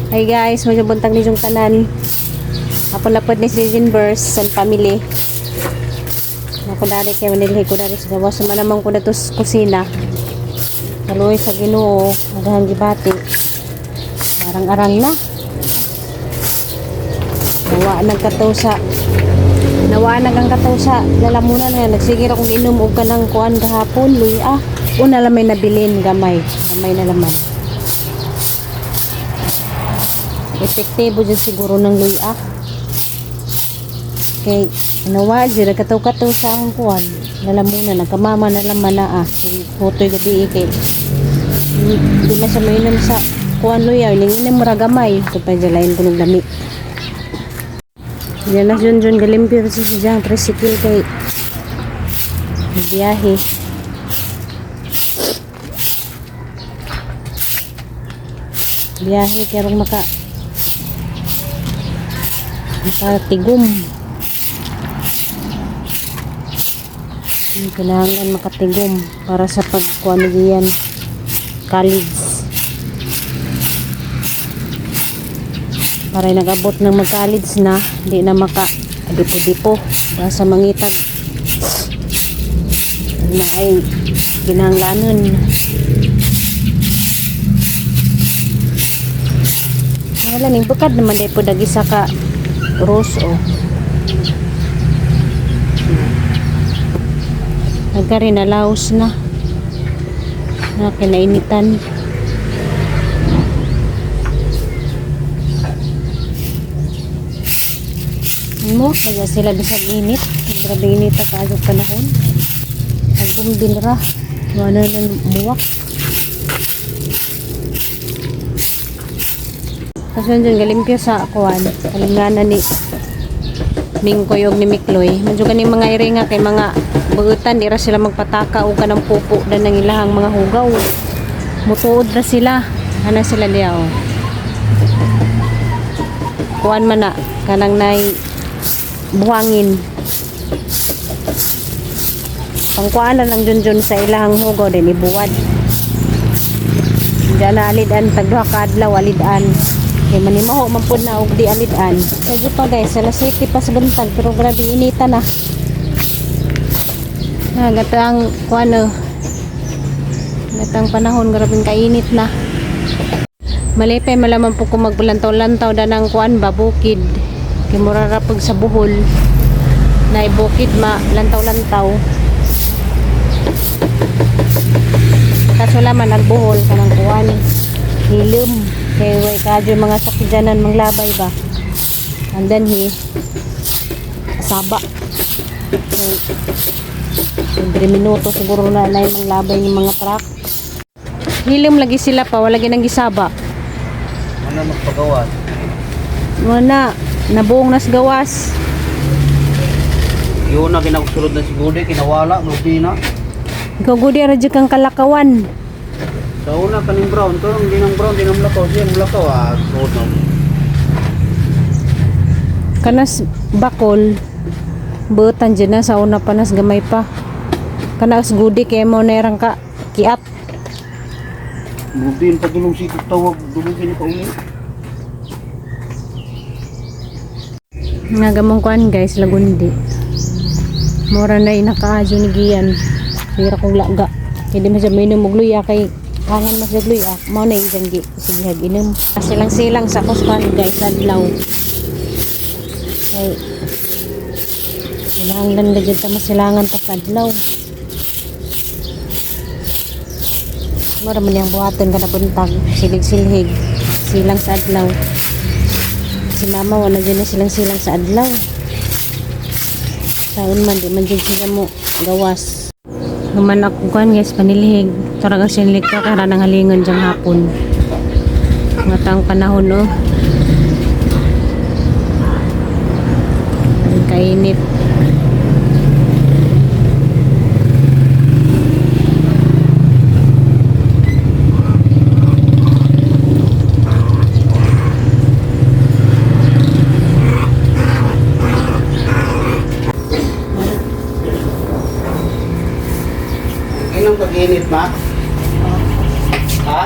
Hi guys, medyo buntag ni yung tanan. Ako lapad ni si Jinverse and family. Ako dari kay manilhi ko dari sa gawas man naman ko na to sa kusina. Kaluoy sa Ginoo, agahang gibati. Arang-arang na. Nawa nagkataw sa Nawa nag ang kataw sa lalamunan nga nagsigir akong inom og kanang kuan gahapon luya. Una lang may nabilin gamay, gamay na laman. Epektibo dyan siguro ng luya. Kay nawa dyan nagkataw-kataw sa akong kuan lalamunan nagkamama na laman na ah. Kay Putoy gabi eh, kay di na siya mainom sa kuan luya ning inom ra gamay ito pa dyan lain kunog lami. Diyan na Jun Jun galimpyo sa siya dyan tricycle kay biyahe. Biyahe kerong makatigom. Kailangan makatigom para sa pagkuan diyan college. Para nag-abot ng mag-college na, di na maka dipo-dipo basta mangitag na ay kinahanglanon. Wala ning bukad naman di po isa ka rose oh. Nagkari na laos na. Na kinainitan. Mo, kaya sila bisag init. Grabe init ang kaayong panahon. Nagbumbil ra. Wala na muwak. Tapos yun dyan, galimpyo sa kuwan. Kalinganan ni Mingkoy og ni Mikloy. Medyo kaning mga iringa kay mga buutan, di ra sila magpataka og kanang pupo dan ng ilahang mga hugaw. Mutuod ra sila. Ana sila diya oh. Kuan man na kanang nay buhangin. Pangkuan na lang dun sa ilahang hugaw din ibuwad. Diyan na alidan tag duha ka adlaw alidan. Kay manimaho man pud na og di alidan. Medyo pa guys, alas 7 pa sa buntag pero grabe inita na. Na gatang kuan oh. Gatang panahon grabe kainit na. Malipay malaman po kung maglantaw-lantaw da ng kuan ba bukid. Kay mura ra pag sa buhol. Na bukid ma lantaw-lantaw. Kaso laman nagbuhol kanang kuan. Hilom. Kay way kadyo mga sakyanan manglabay ba. And then he saba. Kay every minuto siguro na na yung manglabay ng mga truck. Hilom lagi sila pa, wala ginang gisaba. Ano magpagawa? Wala, nabuong nas gawas. Yun na kinakusulod na si Gudi, kinawala, magbina. Ikaw gudi ra jud kang kalakawan. Sa una kaning brown, to hindi nang brown, di nang lakaw, siya lakaw ah, suod na. Kanas bakol. Butan dyan na sa una pa nas gamay pa. Kanas gudi kay mo nerang ka kiat. Gudi padulong si tawag, dulong kini pa uli. Nga gamong kuan guys lagundi. Mura na inakaadyo ni Gian. Hira kong laga. Hindi man siya mainom og luya kay kangan mas siya luya. Mao na isang gi sige hag inom. Silang-silang sa kuspan guys adlaw. Kay kinahanglan na jud ta masilangan ta sa adlaw. Mura man niyang buhaton kada buntag, silig-silhig, silang sa adlaw. Si mama wala dyan na silang silang sa adlaw. Saon man di man dyan sila mo gawas. Human ako kuan guys panilhig. Tarag ang sinlig ka kara nang halingon diyang hapon. Ngatang panahon oh. Ang kainit. Inong pag-init ma? Ha?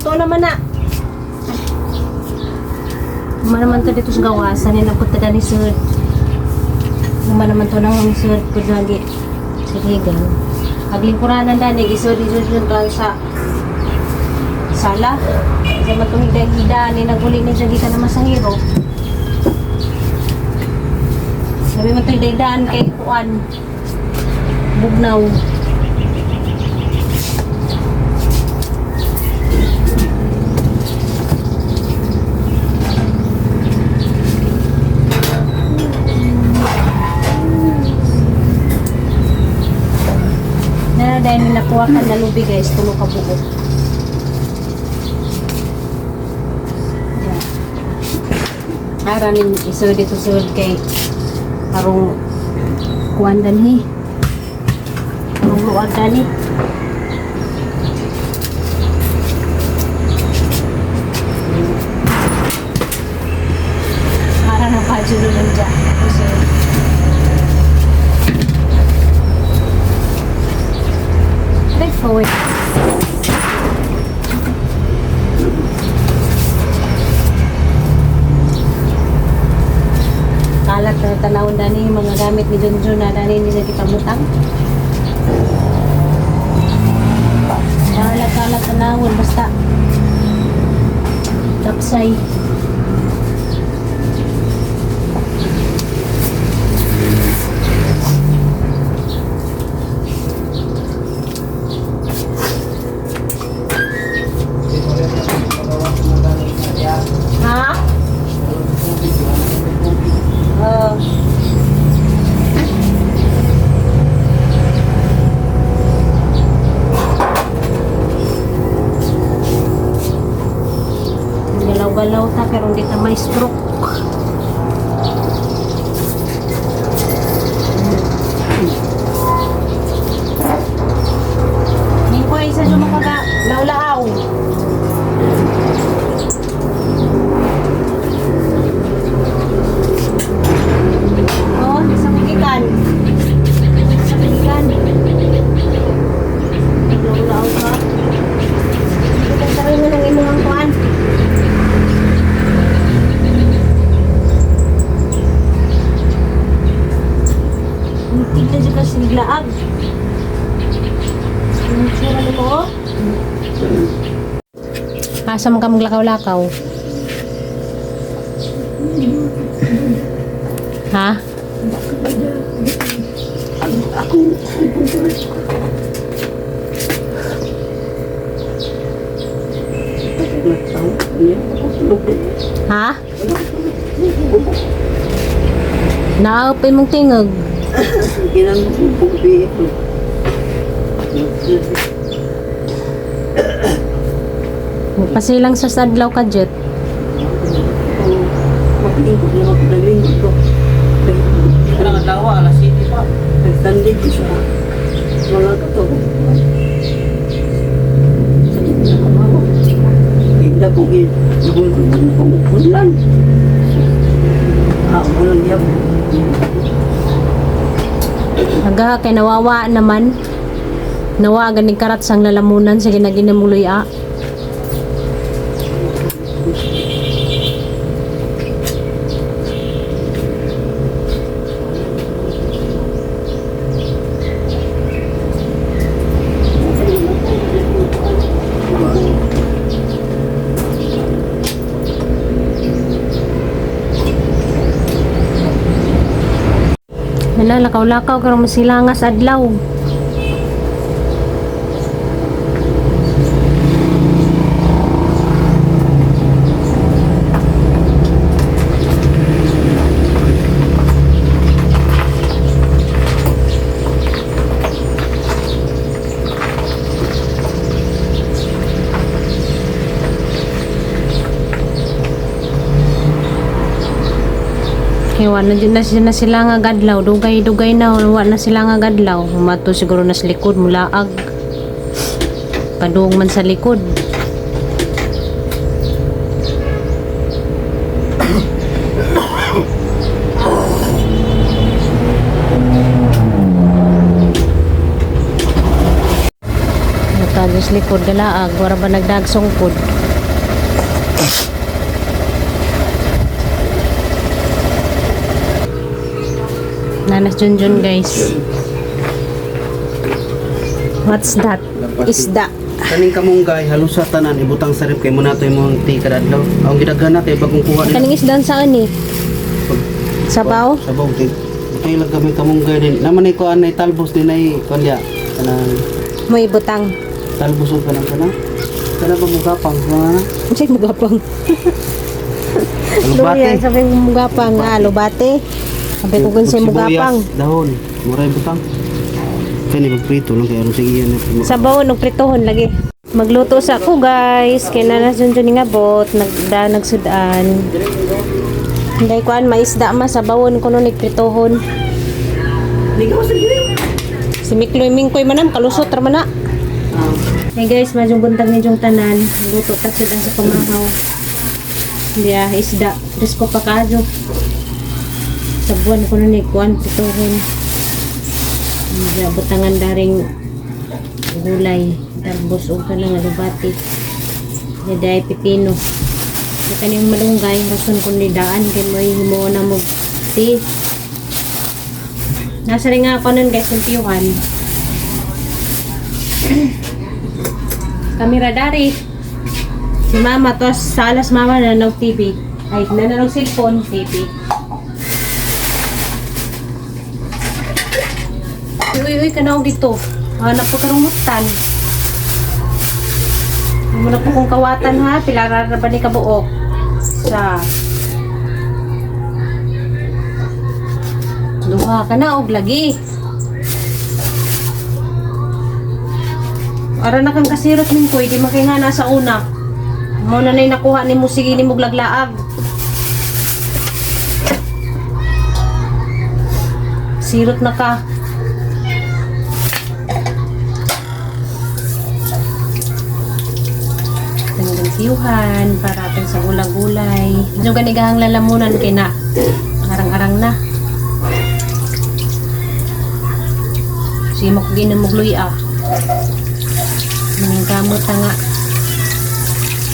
Luto naman na. Uma naman to dito sa gawasan. Yan ang punta ni sir. Uma naman to ng sir ko lagi. Siligan. Aglingkuranan dani. Isod isod yun sa sala. Kasi matong hida-hida ni naguli ni siya gikan na masahiro. Sabi mo ito daan kay Juan. Bugnaw. Na dahil nakuha ka na lubi guys, tulo ka buo. Yeah. Ara ning isod dito sud kay karong kuan danhi. Karong luag dani. Ara na pa jud lang dya. Isod. Ay, forward. Kalat na tanawon dani yung mga gamit ni Junjun na dani nila gipamutang. Kalat kalat tanawon basta tapsay. Ha? Oo. Galaw-galaw ta pero hindi ta may stroke. Hindi ko isa siya makaga lawlaaw. Oh, sa pigikan. Sa pigikan. Lawlaaw ka. Ito na lang imong ang kuan. Tignan siya kasi naglaag. Ang tsura nito, oh. Asa man ka maglakaw-lakaw? Ha? Ha? Naapay mong tingog. Ginang bubi. Pasilang sa sadlaw ka, Jet. Maglingkod na ako, naglingkod ko. Wala nga tawa, alas 7 pa. Nagtandig ko siya. Mga kato. Sakit na kamawa. Hindi ko gid. Nagulong ko. Ah, walang yab. Aga, kay nawawa naman. Nawa ganing karat sang lalamunan sa ginaginamuloy a. Nala, lakaw-lakaw karon masilangas adlaw. Kaya wala na na, na sila nga gadlaw. Dugay-dugay na, wala na sila nga gadlaw. Humato siguro na sa likod, mulaag. Padung man sa likod. Natali Tapos likod galaag, wara ba nagdagsungkod. Nanas Junjun, guys. What's that? Isda. Kaning kamunggay halos sa tanan ibutang sa rep kay mo nato imong tea kada adlaw. Ang gidaghan na kay bagong kuha ni. Kaning isda saan eh? Sabaw? Sabaw kay butay lang kami kamunggay din. Naman ay kuan ay talbos din ay kuan diya. Kanang May butang. talbos og kanang kanang. Kana ba mugapang mga na? Unsay mugapang? Luya, Alubate. sabi mo mugapang nga, lubate. Sabi ko kung sa'yo Sibuyas, mugapang. dahon. Muray butang. Kani magprito lang kay aron sa iya na. Sabaw nung pritohon lagi. Magluto sa ako, guys. Kay nanas Junjun nga bot nagda nagsudan. Hindi kuan maisda ma sabawon kuno ni pritohon. Si Mikloy Mingkoy manam kalusot ra man na. Hey guys, madyong buntag ni Jong tanan. Luto ta sudan sa pamahaw. Hindi isda. Presko pa kaadyo. Sa buwan kuno ni kuan pritohon. Hindi butangan daring gulay, talbos ug kanang alubati, daday pipino. Di kaning malunggay rason kun ni daan kay mo himo na mo tea. Nasa rin nga ako nun, guys, yung tiyuhan. Kamera dari. Si mama, tos sa alas mama nananog TV. Ay, nananog cellphone, TV. Uy, uy, uy, kanaog dito. Hanap ko karumutan. Huwag mo na po kong kawatan ha. Pilara na ba ni kabuok? Sa... Duha ka na og lagi. Ara na kang kasirot ning koy, di makinga na sa una. Mo na na'y nakuha ni mo sige ni mo laglaag. Sirot na ka. Tanggang para atin sa gulay-gulay. Medyo ganigahang lalamunan kay na. Arang-arang na. Simok ginamugloy ah. Maningkamot ta nga.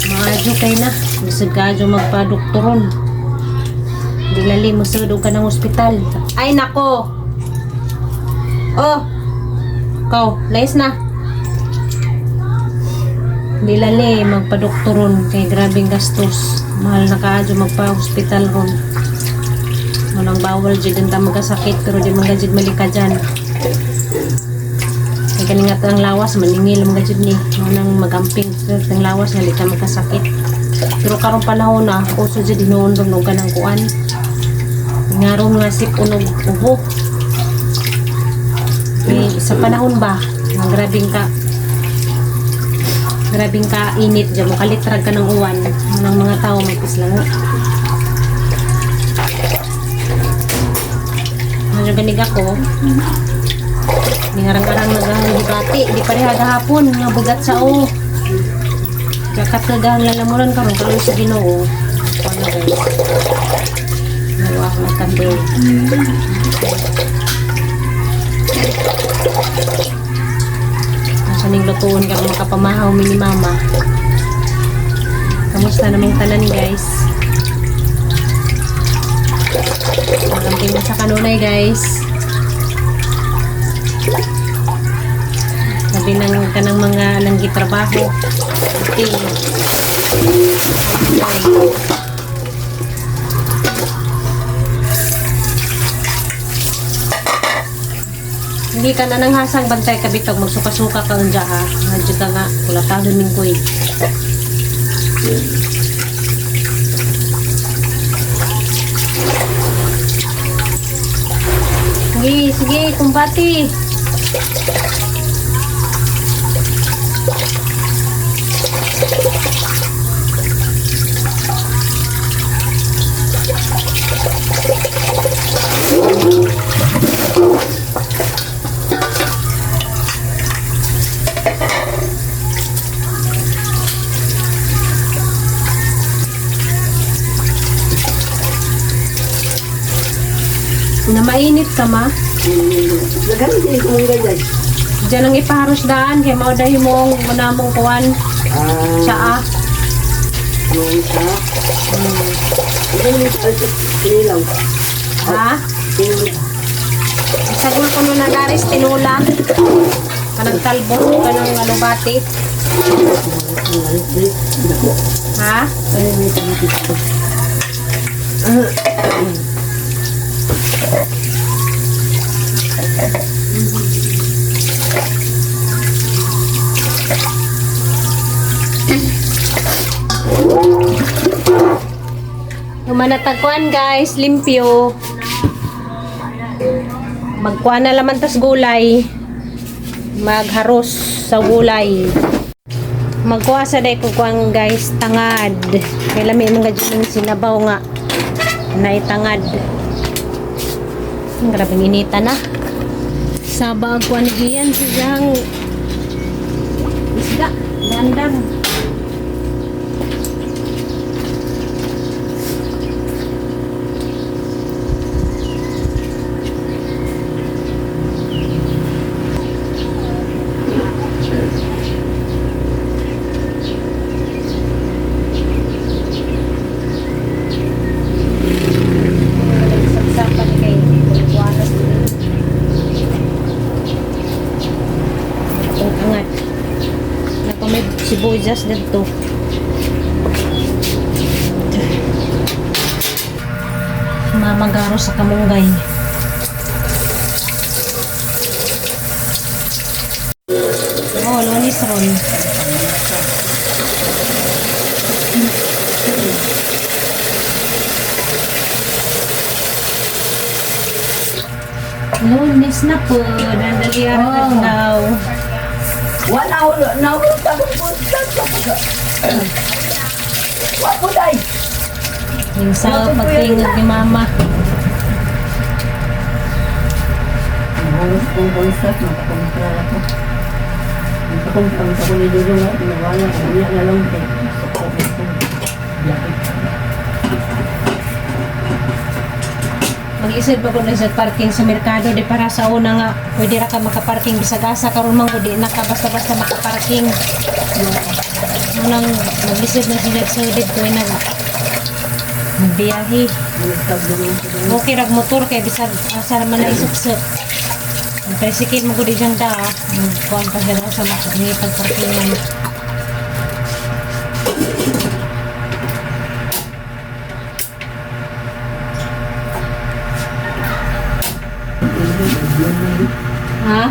Maadyo kay na. Bisag ka adyo magpadoktoron. Dilali mo sa ka ng ospital. Ay nako! Oh! Ikaw, layas na. Dilali magpadoktoron kay grabing gastos. Mahal na kaadyo magpa-hospital ron. Walang bawal jud ang magkasakit pero di man gajud malika dyan. Kay kaningat ang lawas maningil man gajud ni. Manang magamping ang lawas nga di ka magkasakit. Pero karong panahon na uso jud hinuon ron og kanang kuan. Ngaron nga sip unog ubo. Kay sa panahon ba, ang grabing ka init dyan mo kalitrag ka ng uwan ng mga tao may pislango. Medyo ganig ako. Ningarang-arang nagahang bugati. Di pareha gahapon. Nga bugat sa o. Jakat kagahang lalamunan karon karon sa Ginoo. Ano guys? Nawa ako matandog. Nasa ning lutuon karon makapamahaw mi ni mama. Kamusta namang tanan, guys? Magamping na sa kanunay, guys. Sabi ng kanang mga nanggitrabaho. Okay. Ay. Hindi ka na nang hasang bantay kabitog magsuka-suka ka unja ha. Medyo ka nga kulatahon ning kuy. Sige, sige, kumbati. Na mainit ka ma. Daghan din kamunggay guys. Diyan ang ipaharos daan kay mao dahi mong munamong kuan Ah, tsaa. Yung isa. Ano yung isa? Sinilaw. Ha? Sinilaw. Sagol ko na garis tinula. Kanang talbo, kanang alubati. Ha? Humanatagkuan guys, limpyo. Magkuan na laman tas gulay. Magharos sa gulay. Magkuha sa day ko kuan guys, tangad. Kay lami mga dyan sinabaw nga. Naitangad. Ang grabeng inita na. Saba ang kuan iyan siyang isda, dandang. Saksakan kay kuwanas. Ang angat. Nako may sibuyas dito. Mamagaro sa kamunggay. Oh, lonis ron. Lunes na po. Dandali oh. Adlaw. Wala ulo na ulo pagpunta. Wa po day. Yung sa pagtingog ni mama. Halos kong konsert, makakumpra ako. Makakumpra ko ni Dudu nga, nawala, niya na lang. Mag-isip pa ko na sa parking sa merkado di para sa una nga pwede ra ka makaparking bisag asa karon man gud di na ka basta-basta makaparking. Unang mag-isip na sila sa dito ay nag magbiyahe. Okay rag motor kay bisag asa naman na isupsop. Ang tricycle mo gud di dyan da. Magkuhan pa siya sa makapagparkingan. Ha?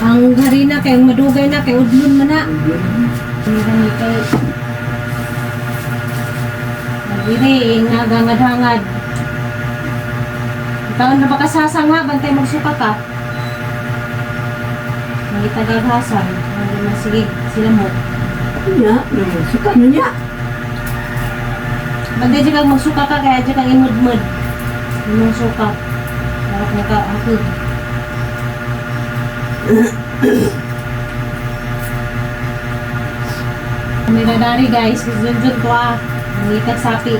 Ang harina kay ang madugay na kay udlon man na. Harina kay Nagiri, ngagangad-hangad. Taon na ba kasasang ha? Bantay magsuka ka. Mangitagaghasan. Ang sige, sila mo. Niya, suka na niya. Bantay dyan kang magsuka ka, kaya dyan kang imudmud. Imong suka. Para kung ka, ako. May dadari guys, junjun ko ah. Mangitag sapi.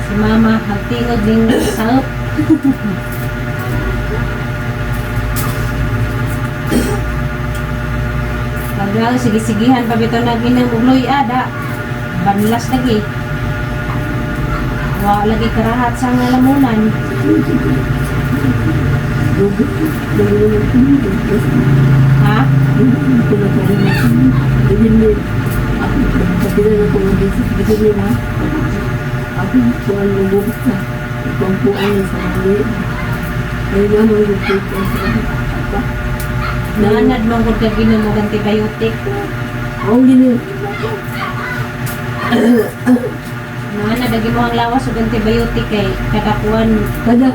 Si mama, hagtingog ding saop. Paglaw, sige-sigihan pa bitaw na ginang ugloy ada. Banlas lagi. Wa lagi karahat sa nga lamunan. Ha? Naanad man gud kag ginom og antibiotic. Naanad lagi mo ang lawas og antibiotic kay kadakuan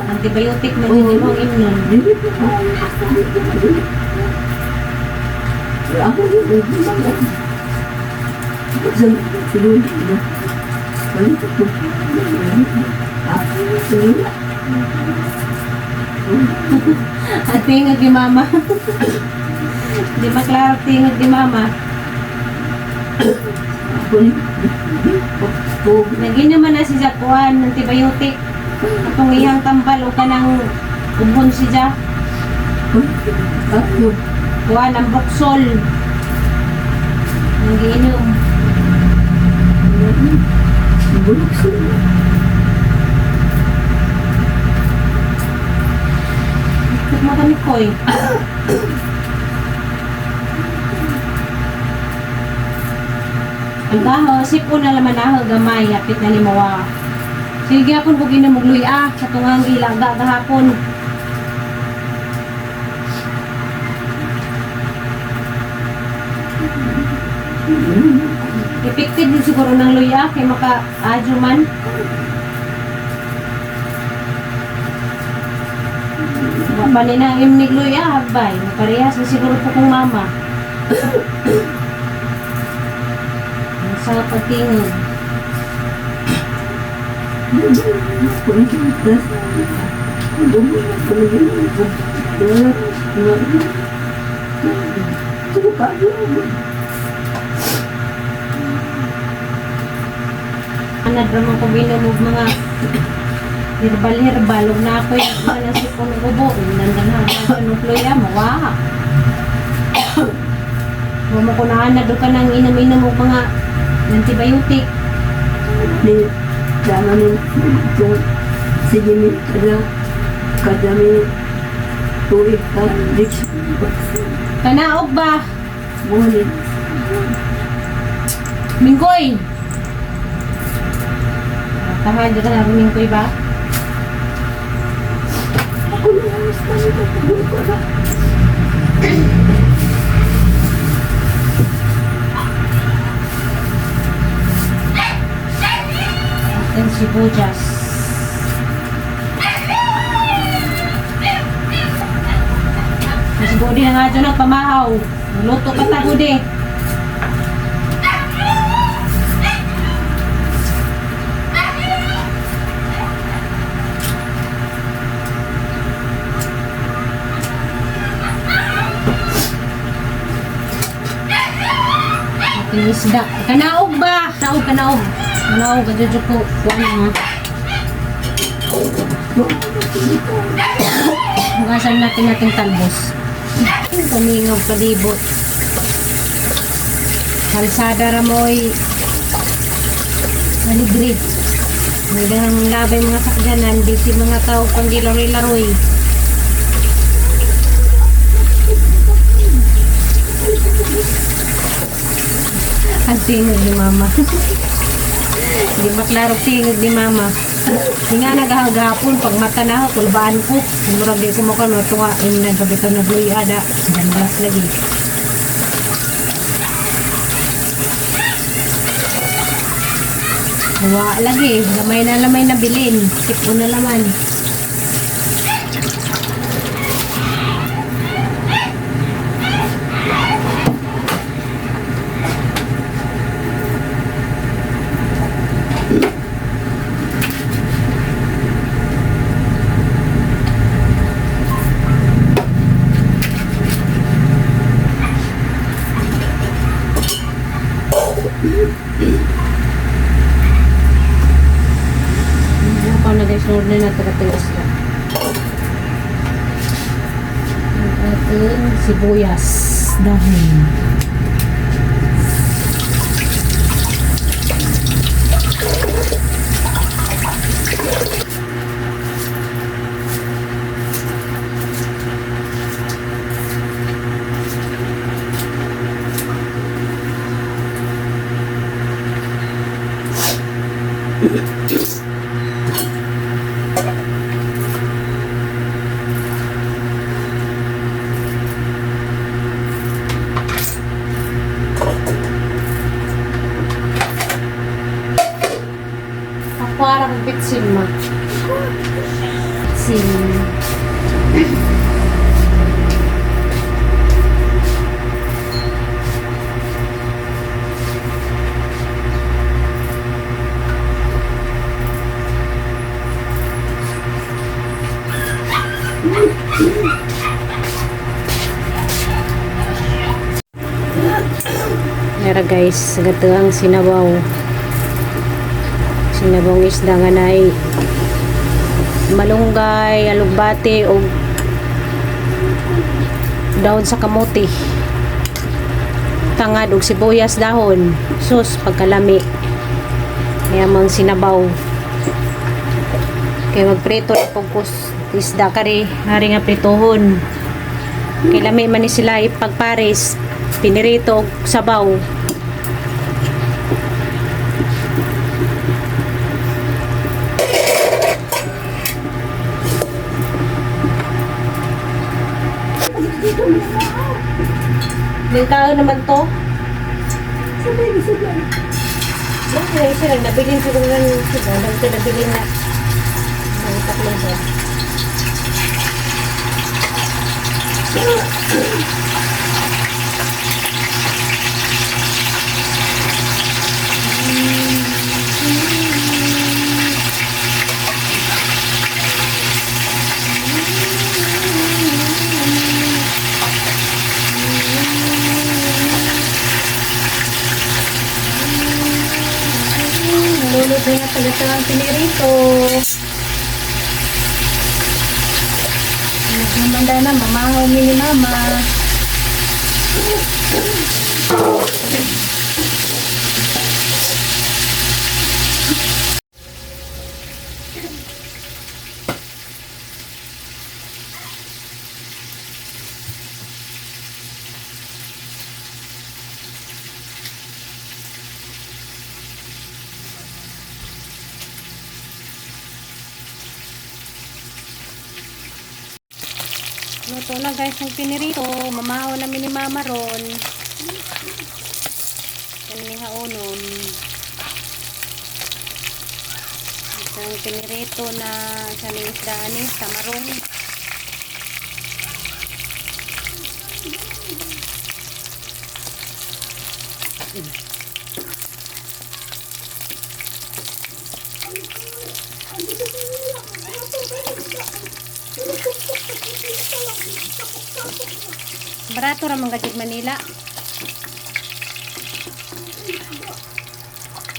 antibiotic man jud imong imnon. At tingog ni mama. Di maklaro tingog ni mama. Ako ni. Tubig. Naginom man na si Jacuan, antibiotic. Atong iyang tambal o kanang ubon si Ja. Ako. Kuan ang buksol. Nagiinom. Bulok sila. Mo kami koy. Ang gaho, sipo na laman aho, gamay, hapit na ni mawa. Sige hapon ko ginamugluy ah, sa tungang ilaga gahapon. Effective din siguro ng luya kay maka-adyo man. Wa pa ni na imnig luya hagbay. Parehas na siguro po kong mama. Sa pagtingin. Ako ni kita. Bulok ako ni. Bulok. Tulo ka. Anad raman ko binom og mga herbal-herbal ug na ako'y mga nasipon og ubo. Nandan na ako ng luya, mawa. Wa mo ko na anad og kanang inom-inom og mga antibiotic. Ni jangan ni sige mi kada kada mi tuig ka dik Kanaog ba? mo ni Mingkoy! Tahan, dyan ka na mingkoy ba? ako na lang sa ko na. Ating sibuyas. Mas gudi na nga dyan nagpamahaw. Luto ka ta gudi. Ating isda. Kanaog ba? Kanaog, kanaog. Kanaog, kadyo ko. Kuan ha. Hugasan natin nating talbos. Tumingog palibot. Kalsada ramoy. Maligri. May dahang labay mga sakyanan, busy mga tao pang gilaroy-laroy. Ang tingog ni mama. Hindi maklaro tingog ni mama. Hindi nga naghahagapon, pag mata na ako, kulbaan ko. Murag di ko mukha, matuwa, yung nagkabito na ada. Gandas lagi. Wa lagi, gamay na lamay na bilin. Tipo na laman. Ano pa na guys, order na ito isda. Ang ating sibuyas dahon. Ako arang bitsin ma. Bitsin. Meron guys. Guys, gataang sinabaw. Sinabawng isda nga naay malunggay, alugbate o dahon sa kamote. Tangad og sibuyas dahon. Sus, pagkalami. Kaya mang sinabaw. Kaya magprito na pugkos isda kari, hari nga pritohon. Kay lami man ni sila ipagpares, pinirito og sabaw. Nagkaon naman to. Sabay na sila. Bakit lang sila, nabilin siguro ng sila, nagto nabilin na. Ang tatlong ba? Nalulog na nga talaga ang pinirito. Nagmamanda na, mamahaw mi ni mama. Luto na guys ng pinirito. Mamahaw na mi ni mama ron. Kani haonon. Ito ang pinirito na sa ning isda ani, tamarong. Barato ra man gajud Manila.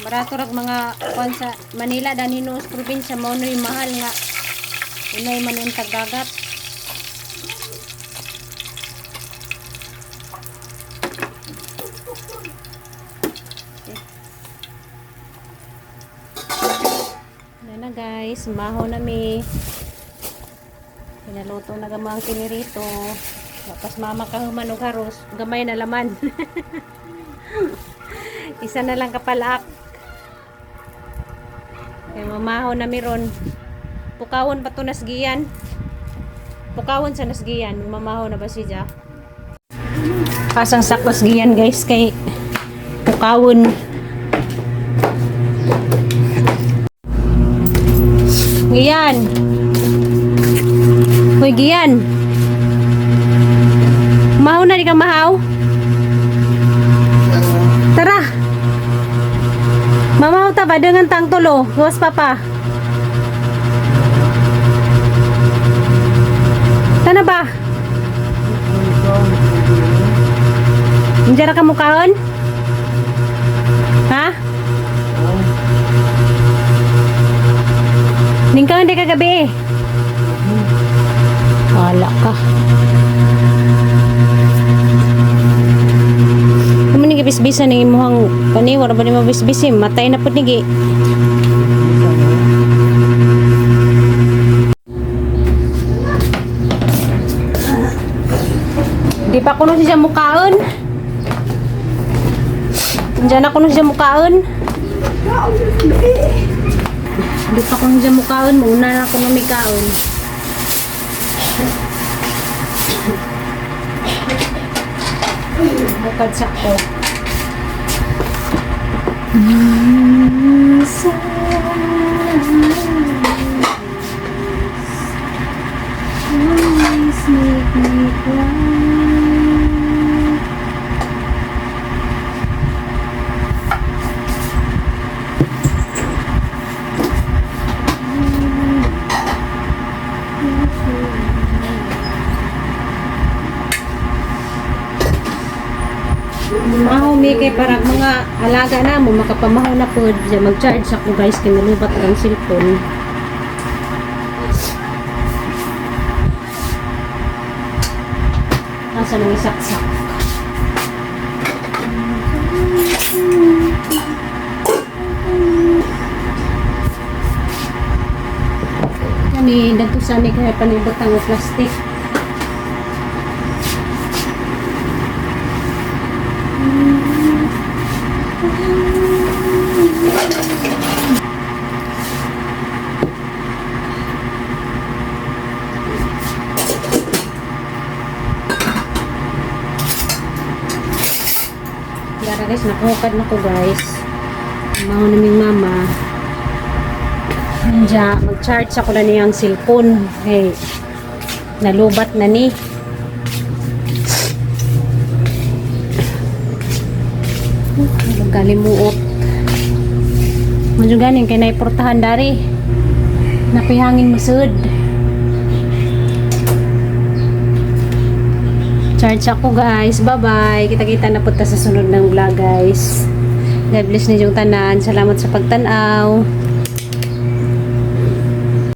Barato rag mga kuan sa Manila dani no sa probinsya mao no'y mahal nga unay man ang tagdagat. Okay. Na guys, maho na mi. Pinaluto na gamang ang pinirito. Tapos mama ka human og haros, gamay na laman. Isa na lang kapalak. Kay mamaho na miron. Pukawon pa to nasgiyan. Pukawon sa nasgiyan. Mamaho na ba siya? Pasang sakos giyan guys kay pukawon. Giyan. Hoy Gian. Mahaw na di ka mahaw? Tara. Mamahaw ta ba dengan tang tulo? Gawas papa. Tana ba? Injara ka mukhaon? Ha? Ningkaon di kagabi eh. Wala ka. Kamo ni gibisbisan ning imong kani wala ba ni mabisbisin matay na pud ni gi. Di pa kuno siya mukaon. Diyan ako kuno siya mukaon. Di pa kuno siya mukaon, muna na kuno mikaon. Bukad sa ko. Always make me cry. Maho mi kay para mga alaga na mo makapamahaw na pod. Diya, mag-charge ako guys kay nalubat ang cellphone. Asa nang isaksak? Kani dagto sa ni kay panibutang og plastic. Yara guys, nakuhukad na ko guys. Maho naming mama. Diya, mag-charge ako na niyang cellphone. Hey, nalubat na ni. Magkalimuot. Medyo ganing kay naiportahan dari. Napihangin masud. Charge ako guys. Bye-bye. Kita-kita na punta sa sunod ng vlog guys. God bless ninyong tanan. Salamat sa pagtanaw.